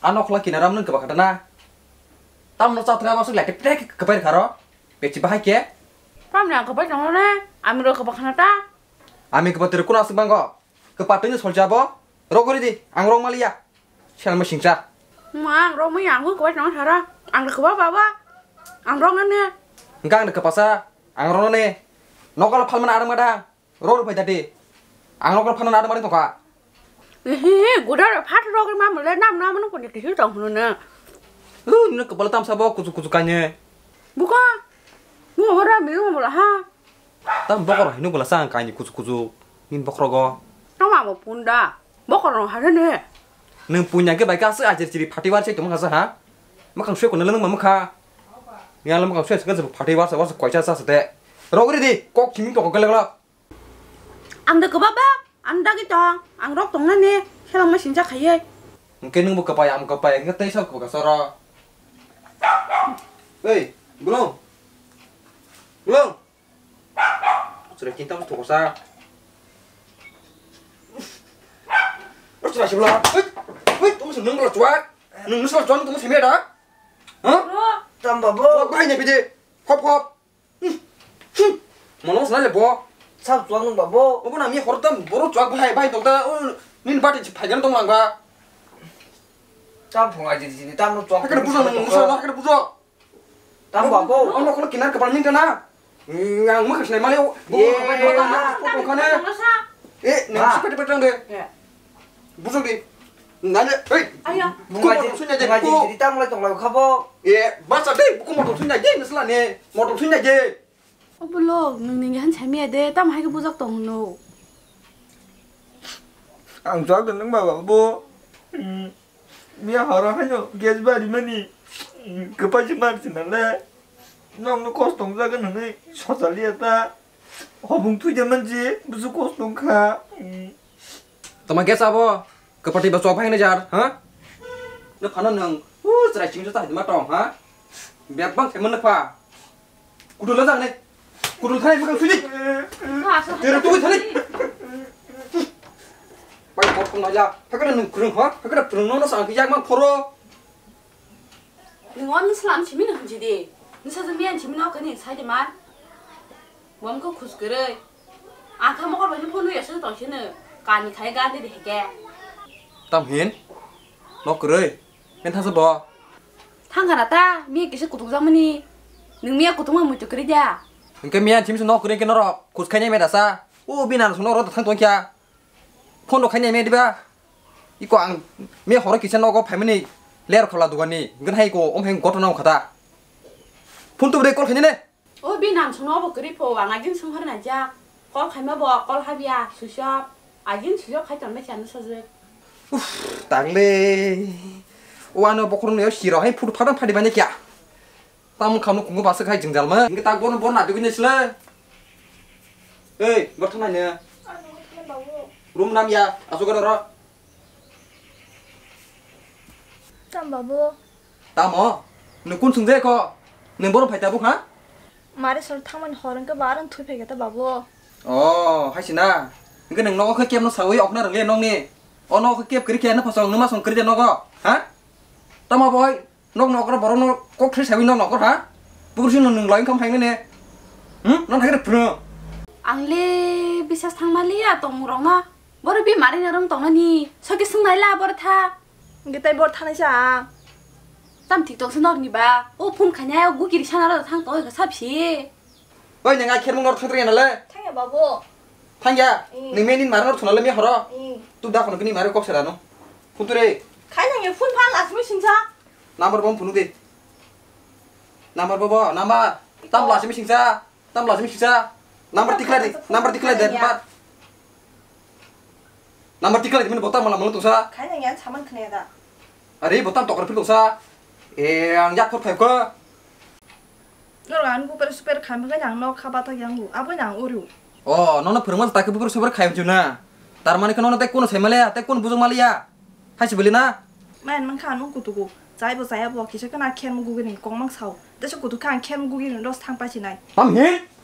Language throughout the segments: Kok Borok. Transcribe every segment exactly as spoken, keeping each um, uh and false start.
Ano khla kinara mwnwi kwbakha na. Tamno chathra basuk lai tek tek kwbai kha ro. Pechi bahai khe. Tamni ang kwbai tongo ne. Ami ro kwbakha na ta. Ami kwbak tere kuna aswk bango. Kwpa twi no solcha bo. Rogori di. Ang rong maliya. Sel ma singcha. Ma ang rong maya ang kwbai tongo sara. Ang kwba baba. Ang rong ne. Hwnkha ang kwpasa. Ang rong ne. Nokol phalmana arang mada. Ror pai dadi. Ang rok phano nadam mari tongkha. Ehe, guda ro phat rok ma mole nam nam no kuni kisi tong hunu na. Uh, nino kepala tam sabo kuchu kuchu kanye. Buka. Mu hora mi mo bola ha. Tam bokor hinu bola sang kanye kuchu kuchu. Min bokor go. Tama mo punda. Bokor no hare ne. Nung punya ke bai ka se ajer chiri phati war se tong ha sa ha. Makang sui ko nang ma mukha. Ni alam makang sui se ka phati war sa war sa koi sa sa te. Rogri di kok chiming to ko gele gele. Ang da kwbaba, ang dagi tong, ang rok tongnani, selengma sinjak khaiye. Hwnkhe nwngbo kwpai, ang kwpai, hwnkhe tei sabo kwbakha choro. Ei, Bulung. Bulung. Chwrai kintam thokosa. O chwrai sibla. Hei, hei, tong sung nang bla chwak. Nung nusla chwak tong sung da? Ha? Tam babu. Chwak bahai nya bide. Hop hop. Hmm. Hmm. Mono swnai le bo. Sak chuak nung ba bo. Obo na mi hor tam boro chuak bahai bahai tong ta. O, nini bati chi phaigan tong lang ba. Tam phung aji jini tam no chuak. Hakhe bujo nung musa no hakhe bujo. Tam ba bo. Ono kono kinar kepal min kana. Hmm, ang mukha sinai mali. Bo. Ye. Ko tong khane. Eh, nang sepet sepet tang de. Bujok di. Nanya, hei. Aya. Buku motor sunya je, buku. Jadi tam mulai tong lai khabo. Eh, bacha dei, buku motor sunya je, nesla ne. Motor sunya je. O Bulung, nung nini han chami ade, tam hai ke bujok tong no. Ang jok de nung baba bo. Hmm. Miya horo haino gas bari mani. Hmm, kepa je mar sinale. Nong no kos tong jaga nani sosali ata. Hobung tui de manji, buju kos tong kha. Hmm. Tama gas abo, kwpati ba chok phai ni jar, ha? No phano nang, u chrai ching ta ma tong, ha? Bebang khe man pha. Kudul la jang ne. Kudul thai ma suni. Tere tu thani. Pai bot kong la. Hakana nang krung ha? Hakana krung no sa ki yak ma phoro. Nwng o nwslam simi no hwnji di. Nwsajwk miyan simi no kani sai de man. Bo wngkha khus kwrwi. Ang kha mokol bai phone ya se tong sino. Kani khai gan de de heke. Tam hin? Nok kwrwi. Men thasa bo. Thang kana ta, miya kisa kutuk jamani. Nwng miya kutuk ma muitu kwrwi da. Hwnkhe miyan simi se nok kwrwi hwnkhe norok khus khainai me dasa. O bina no song norok thang tong kya. Phone rok khainai me diba? Iko ang me horo kisa nogo phaimani ler khola dugani. Ngan hai ko om hai gotona khata. Phone tu bre call khainai ne. O bi nam sung nobo kwrwi pho ang agin sung har na ja. Call khaima bo call habya switch off. Agin switch off khai ton bai chana sajwk. Uff, tangle. O ano bokhorok no siro hai phuru phatang phadi bani kya. Tamo khamno kungo basa khai jwngjal ma. Hingke tak bono bor na dugui nai sile. Ei, bor thanai ne. Room nam ya, asuk aro ro. Tam babu. Tamo? Nung kun sung je ko? Nung borom phai tabuk ha? Mari sor thangmani hor hingke baran thui phai kata babu. Oh, hai sina. Hingke nung nogo khe kep no sawi okna rang le nong ni. O nogo khe kep kri khe na phasong nung ma song kri de nogo. Ha? Tamo boy? Nok nokra borok no kok thri sawi nok nokra ha? Pukur sino nung lai kham phainai ne. Hmm? Nang thakre phru. Ang le bisas thang mali ya tong rok no. Boro bi mari na rong tong nani. Soki sung nai la bor tha. Ngi tai bor thanai sa. Tam thik tong se nok ni ba. O phone khanya o gukiri sana ro thang tong ka sa phi. Oi, nang ai khermung nor thang tong ya na le. Thang ya babu. Thang ya. Hmm. Ni me ni mari nor thuna le mi horo. Hmm. Tu da kono kini mari kok sera no. Phone tu re. Khai nang ye phone phan asmi singsa. Number bom phunu de. Number bobo, number. Tam bla simi singsa. Tam bla simi singsa. Number tikla di. Number tikla di. Number tikla di mini botam mala mala tusa. Khai nang yan saman khne da. Ari botam tokra phil tusa. E ang yak phur phai ko. Nor an buper super khai makai nang nok khaba thak yang lu. Abo nang uru. Oh, nono phurung mas tak buper super khai chu na. Tar mani ko nono te kono sai male, te kono bujung maliya. Hai se beli na? Mayan man kha nung kutuku. Chai bo chaya bo kisa kana khen mu gugini kong mang sao. Tesa kutuk kha ang khen mu gugini dos thang pai sinai. Tam hin?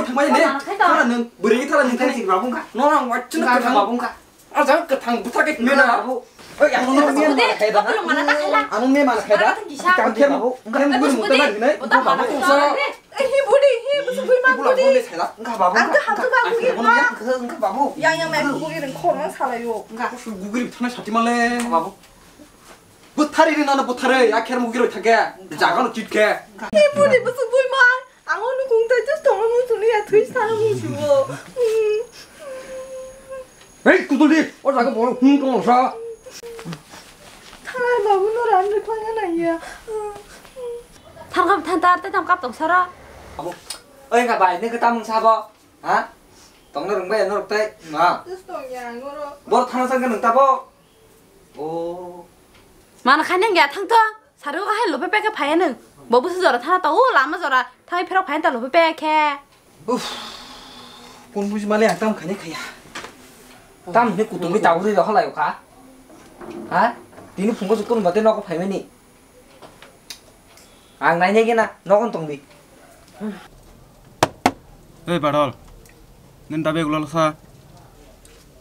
bai thangmani ne. Thara nung bwrwi thara nung thani. Babu wngkha. No ang wachuna. Babu wngkha. Ah, jang kwthang buthar khe mena. Babu. Oi, ano no mena mana khaida. Ano mena mana khaida. Kam khe. Kam khe muta na hinai. Babu. Hi budi, hi busu bui ma budi. Wngkha babu. Ang khe hamsu babu. Wngkha babu. Yang yang mai bugi reng khorang salayo. Wngkha. Busu bugi reng thana sati male. Babu. Buthari ri nana buthari. Ya kher mugi roi thake. Jaga no chit khe. Hi budi busu bui ma. Ang o nukung tai just tongma musu ni ya thui sana musu o. Hei, kudul di, o jaga bo hung tong sa. Thangar babu no ran ri phang na ya. Thang kam than tar te tam kap tong sara. Abo, oi ka bai, ne ka tam sa bo. Ha? Tong na rung bai no rok tai. Ma. Just tong ya ngoro. Bor thana sa ka nang ta bo. O. Mana khaineng ya thang to. Sari o hai lope peke phai nung. Bo busu jora thana to o lama jora thai phero phai ta lope peke. Uff. Kun buji male ang tam khani khaya. Tam hini kutung bi tau ri rohla yo kha. Ha? Tini phungo sukun bate noko phai mani. Ang nai nai gena nokon tong di. Ei Badol. Nin dabe gulal sa.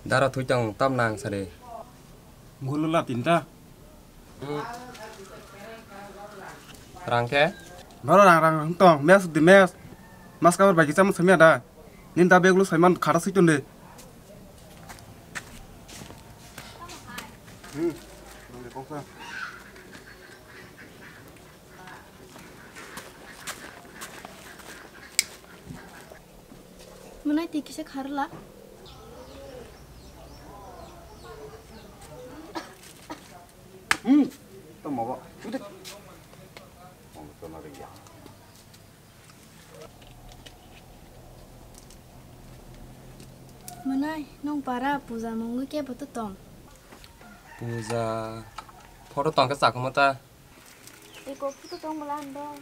Dara thui tang tam nang sare. Gulala tinta. Rang khe? Boro rang rang rang tong, mes di mes. Mas kamar bagi chama samya da. Nin da bag lu saiman khara sui tonde. Hmm. Mwnai twi kisa kharwla. Hmm. Tamo ba. Ude. Tamo to na ya. Mwnai, nong para puja mungwi kebo to tong. Puja. Photo tong khe chakuma ta. Eko photo tong bwla ando.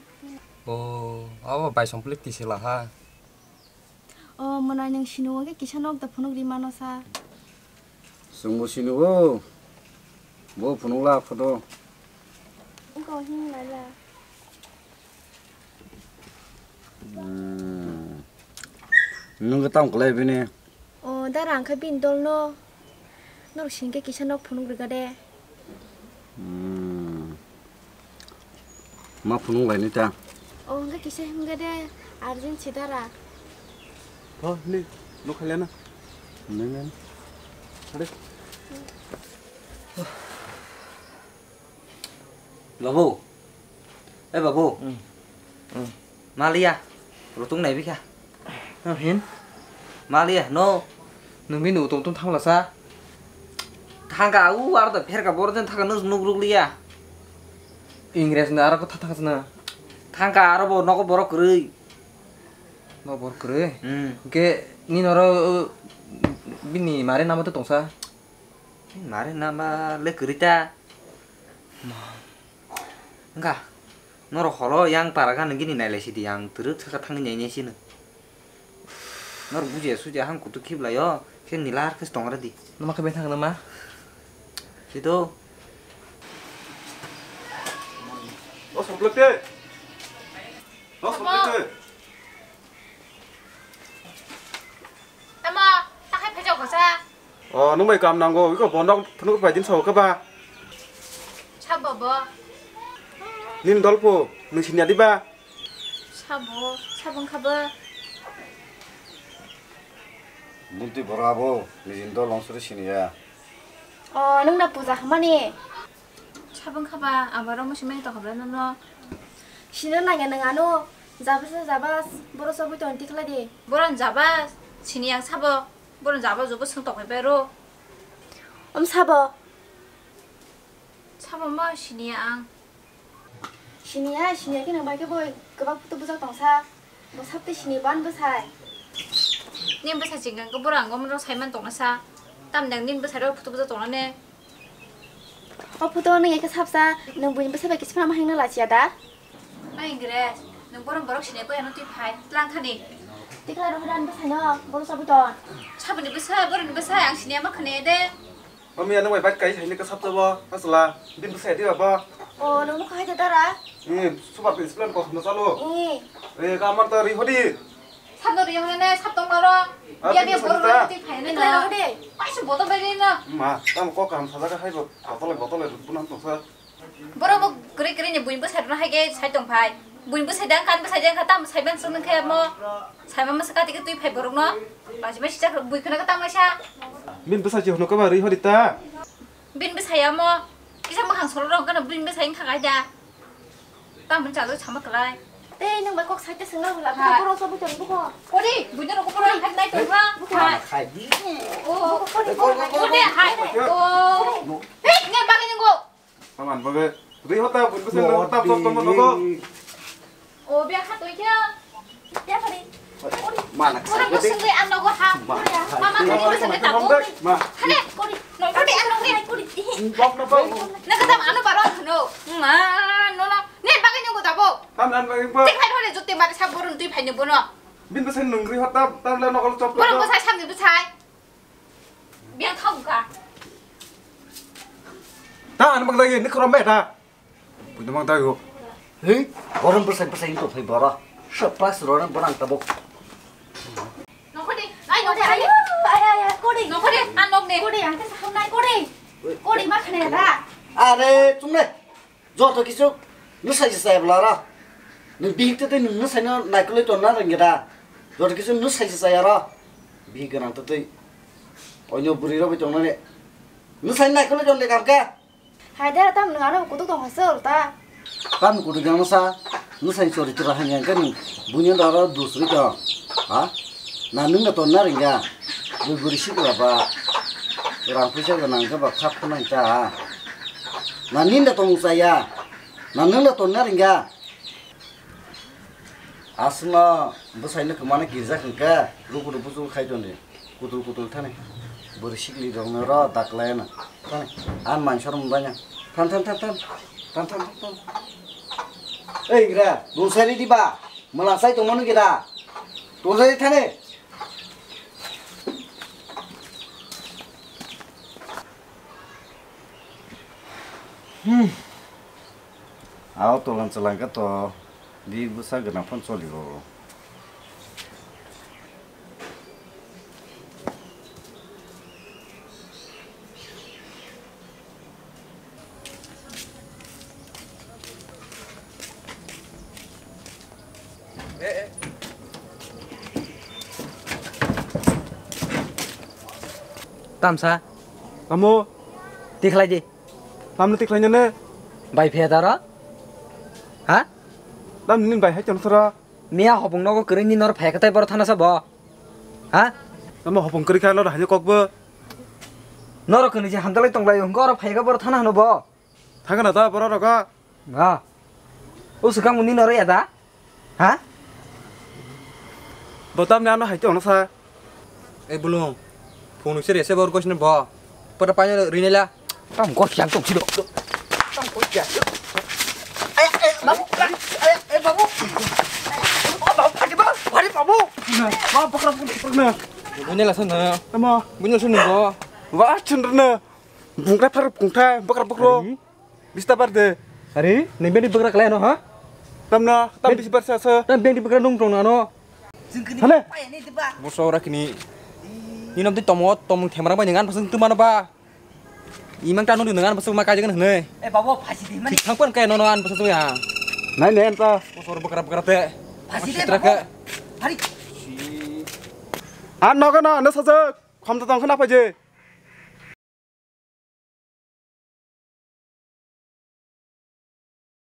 O, abo bai song plik tisila ha. O, mwnai nwng sini o khe kisa nok da phunuk ri mano sa. Chwngbo sini o. Bo phunuk la photo. Eko hin la la. Hmm. Nwng khe tamo khlai bini? O, dara ang khe bini dol no. Norok sini khe kisa nok phunuk rwga de. Hmm. Ma phunuk laini ta? O, hwnkhe kisa himga de. Urgent si dara. Tho, ni, nok khailana. Ni, ni. Hade. Babu. Eh, babu. Hmm. Hmm. Maliya. Rutung nai bikha. Hin? Maliya, no. Nungbi nu tum tum thangla sa. Thangka, u, aro da pherka boro den thangka nus nuk ruk liya. Ingres na aro ko thangka na. Thangka aro bo nogo borok kwrwi. Nogo borok kwrwi? Hmm. Ke ni noro, uh, bini mare nama to tongsa. Mare nama le kwrwi ta. Wngkha, norok holo yang para gana gini nailai sidi, ang twrwk saka thangwi nai nai sino. Norok bujiya sujiya hang kutuk khiblai o, khe nila har khe tong radi. Numa khe bethang numa? Sito. O samplak te. O samplak te. Tamo, takhai phejok kho sa. O, nwng bai kam nango, iko bondok phunuk bai din sao khe ba. Sabo bo. Nini dolpho, nwng sini adi ba? Sabo, sabo wngkha bo. Bunti bora bo, nijini dol longsori sini ya. O, nwng na puja khamani. Sabo wngkha ba, ang aro musi mani tongkha bwla nono. Sino nangya nwng ano, jabas na jabas, boro sobwi tong tikla di. Boron jabas, sini ang sabo, boron jabas jobo swng tongkha bero. Om sabo. Sabo ma sini ang. Sini ya, sini ya khe nwng bai khe boi, kwbang photo bujak tongsa. Bo sabte sini ban bwsai. Nini bwsai chingkang khe borok ang gomorok saiman tongna sa. Tamni ang nini bwsai rok photo bwsa tongna ne. O photo nung ekhe sapsa, nung buini bwsai bai kisa phano mahingno lachiya da? Ai Ingres, nung borok borok sini koi ano twi phai, tlang thani. Tikla rohor ani bwsai no, borok sabui ton. Sabuni bwsai, boroni bwsai, ang sini ama khane de. Mami, ano bai bike kai haini ka sap jabo, asla, bin bwsai di baba. O, nang mukha hai da dara? Eh, super discipline ko khna chalo. Eh. Eh, ka amar ta ri hodi. Sap no ri hodi ne, sap tong maro. Ah, dia bin dia bwsai bor ta? Ri phai ne. Ikla na. Hodi. Paisa botol bai na. Ma, tam ko kam saja ka hai bo, botol botol rubuna tong sa. Borok bo kwrwi kwrwi ni buini bwsai rwna hai khe sai tong phai. Buini bwsai dang kan bwsai dang kha tam sai ban sung khe mo. Sai ma masa kati khe twi phai borok no. Lasi ma sijak bui khna khe tam laisa. Bini bwsai si hwnwi kwma rwi hori ta. Bini bwsai ya mo. Kisa mwkhang solo rok gana bini bwsai wngkha kai da. Tam mun chalo sama kwlai. Tei nang bai kok sai te sengna wala. Hai. Borok sobo chon buko. Kori, buini rok ko borok hai nai tong kha. Hai. Hai. O, kori, kori, kori, kori, hai. O. Hei, ngai bagai nang go. Taman babe, ri hota bun bese no tap tap tong nogo. O, bia kha toi kya? Bia kha ri. Mana ora ko sungui ano go ha. Mama ko sungui tabo. Ma. Hane, kori. No kori ano kori kori. Bok no bok. Na ka tam ano baro no. Ma, no no. Ne bagai no go tabo. Tam nan bagai ba. Tik hai hore jutte mari sab borun tui phai no bono. Bin bese nung ri hota tam le no gol chop. Borok ko sai samni bwsai. Biang thok ka. Ta ano bak dagi ni krom be ta. Punya mang tayo. Hei, borom bwsai bwsai to phai bora. Surprise rona borang tabuk. Nongkhor di, ai nongkhor di. Ay, ay, ay, kori. Nongkhor di, an nok ni. Kori, ang khe sakham nai kori. Kori ma khne da. Are, chungle. Joto kisu nwsai se chaya bwla ra. Nwng bihik twi twi nwng nwsai no naikolwi tonna rwngya da. Joto kisu nwsai se chaya ra. Bihik gwnang twi twi. Oino bwrwi rok bai tongnani. Nwsai naikolwi tonde kam khe. Hai da tam nwng ano kutuk tong hasa ul ta. Tam kutuk yang sa. Nwsai chori chora hanya khe nwng bunya dara dusri tong. Ha? Na nwng na tonna rwngya. Bwrwi sikla ba. Rang puisa gwnang khe ba khap khwnai ta. Na ninda tong chaya. Na nung le tonna ringya. Aswkno bwsaino kwmana kirjak hwnkhe, rukudu buchuk khai toni. Kutul kutul thani. Bwrwi sikli rokno ro daklai no. Thani. An mansa rok mbai na. Than, than, than, than. Than, than, than, than. Ei, gra, rungsari diba? Mwlang sai tongmani gida. Tonsai thani. Hmm. Ao tolan chalangka to, big bwsa gwnang phone choli rw. Tamsa. Tamo. Tikhlai di. Tamni tikhlai nene. Bai phe daro. Ha? Tamni bai hai chon sara. Miya hopung nogo kwrwi ni nor phai katai bor thana sa bo. Ha? Tamo hopung kwrwi kha nor hai kokbo. Noro kwrwi je hamdalai tonglai hwngo oro phai ka bor thana hwno bo. Thangana ta bor roga. Ha. O swkang muni noro ya da? Ha? Bo tamni ano hai tongno sa. Ei bulung. Phone se rese bor gosne bo. Pada paino rinela. Tam gos yang tong silo. Tam gos yang. Ay, ay, babu. Ay, ay, babu. Oh, babu, padi babu. Padi babu. Ba bakra bakra na. Bunela sana. Tamo. Bunela sana bo. Wa chandra na. Bungkra phar bungkra bakra bakro. Bista bar de. Are, nang bini bagra khlai no, ha? Tamna, tam bisi bar sa sa. Tam bini bagra nung tong ano. Hale. Boso ora kini. Ni nom ti tomo, tomung themra bai ngan pasang tu mana ba? Imang tanu ngan pasang ma kajagan hne. Eh, babo, phasi di mani. Thang pon kai no no an pasang tu ya. Nai nen ta. Boso ora bagra bagra te. Phasi de, babo. Hari. An nogo no, no sajak. Kham ta tong khna phaje.